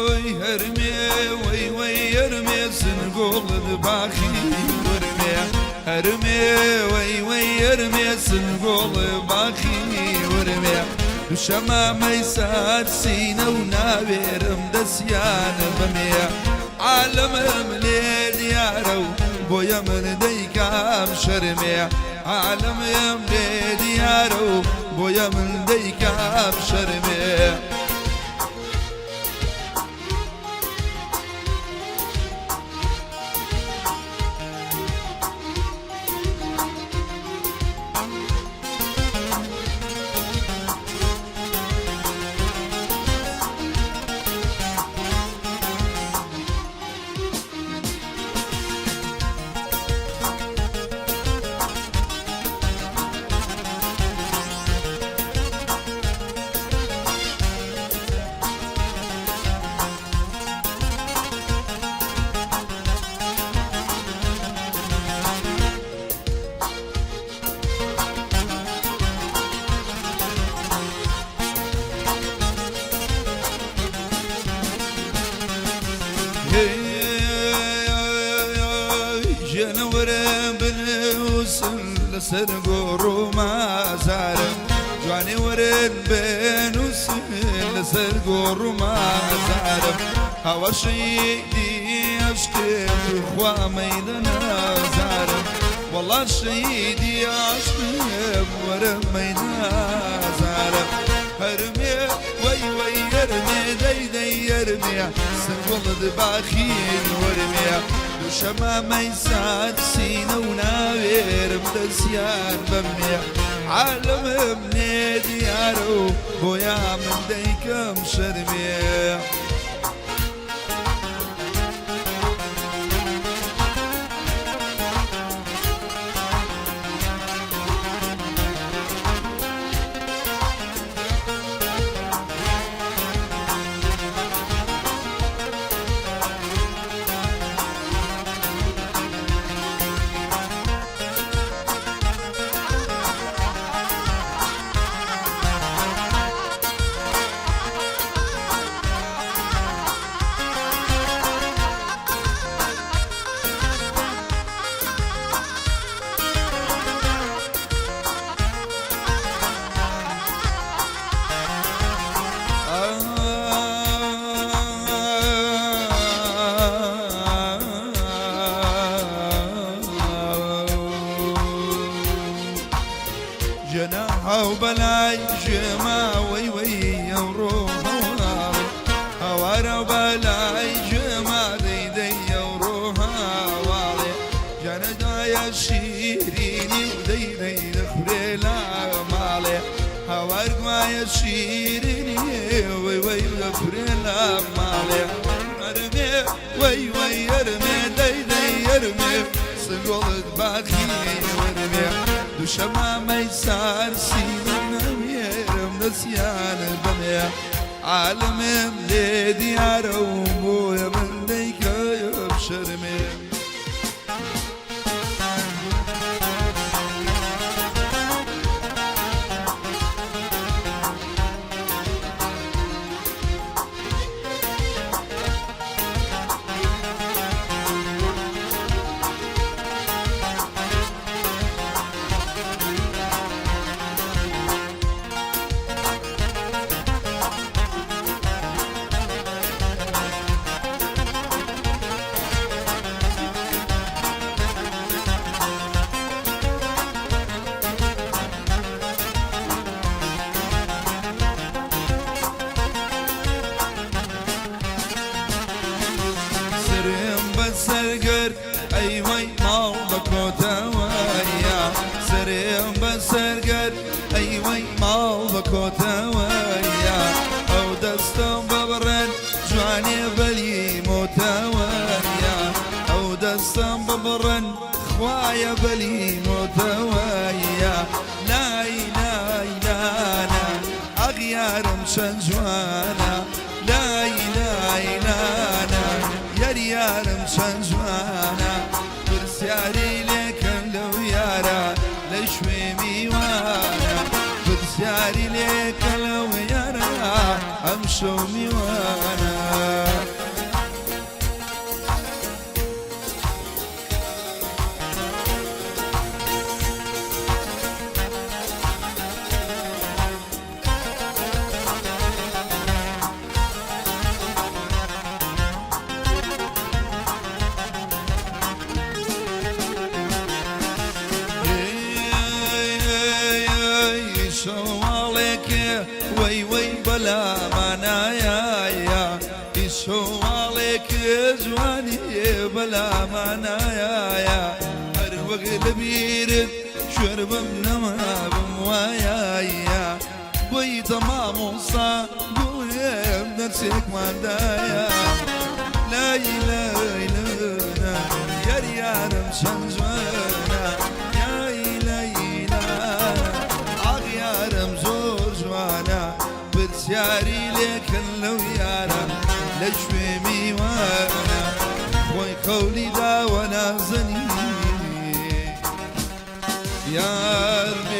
هەی هەرمێ وەی وەی هەرمێ سنگۆڵت باخی ورمێ هەرمێ وەی وەی هەرمێ سنگۆڵ باخی ورمێ دوشەمامەی سار سینە و ناوێرم دەسیان بەمێ عالەمم لێ دیارە و بۆیە من دەیکام شەرمێ عالەمم لێ دیارە و بۆیە من دەیکام شەرمێ. ژێنەوەرم بنووسن لەسەر گۆڕ و مازارم جوانێ وەرن بنووسن لەسەر گۆڕ و مازارم هاوار شەهیدی عەشقێ توخوا مەیدە نازارم وەڵا شەهیدی عەشقم وەرە مەیدە ئازارم هەرمێ وەی وەی هەرمێ دەی دەی هەرمێ سنگوڵت باخین وەرمێ دوشەمامەی سات سینە و ناوێرم دەسیان بەمێ عالەمم نێ دیارە و بۆیا من دەیکەم شەرمێ. جەناحە و بەلای ژێما وەی وەی ئەوڕۆ هەواڵێ هاوارە و بەلای ژێما دەی دەی ئەوڕۆ هاواڵێ جانەدایە شیرینی و دەی دەی دەخورێ لا ماڵێ هاوار گوایە شیرینی وەی وەی دەخورێ لا ماڵێ هەرمێ وەی وەی هەرمێ دەی دەی هەرمێ سنگۆڵت باخی وەرمێ دوشەمامەی سارسی نەوێرم دەسیان بەمێ عالەمێم لێ دیارە و بۆیە من دەیکەم شەرمێ. سەرم بەسەر گرت ئەی وەی ماڵ بە کۆتەوەیە سەرم بەسەر گرت ئەی وەی ماڵ بە کۆتەوەیە ئەو دەستم ببڕن جوانێ بەلی مۆتەوەیە ئەو دەستم ببڕن خوایە بەلی مۆتەوەیە لای لای لالا ئەغیارم چەند جوانە لای لای لالا یەر یارم چەند جوانە پرسیاری لێکەن لەو یارە لە کوێ میوانە پرسیاری لێکە لەو یارە. ئەمشەو میوانە. شەواڵێکێ وەی وەی بەلامانایە شەواڵێکێ جوانی بەلامانایە هەر وەک لەبیرت شوێربم نەمابم وایە بۆیتە مامۆستا گوێم دەرسێکمان دایە لای لای لنا یار یارم چەند جوانە یای لای لا ئاخ یارم زۆر جوانە پرسیاری لێکن لەو یارە لە کوێ میوانە خۆی قەولی داوە نازەنی یار.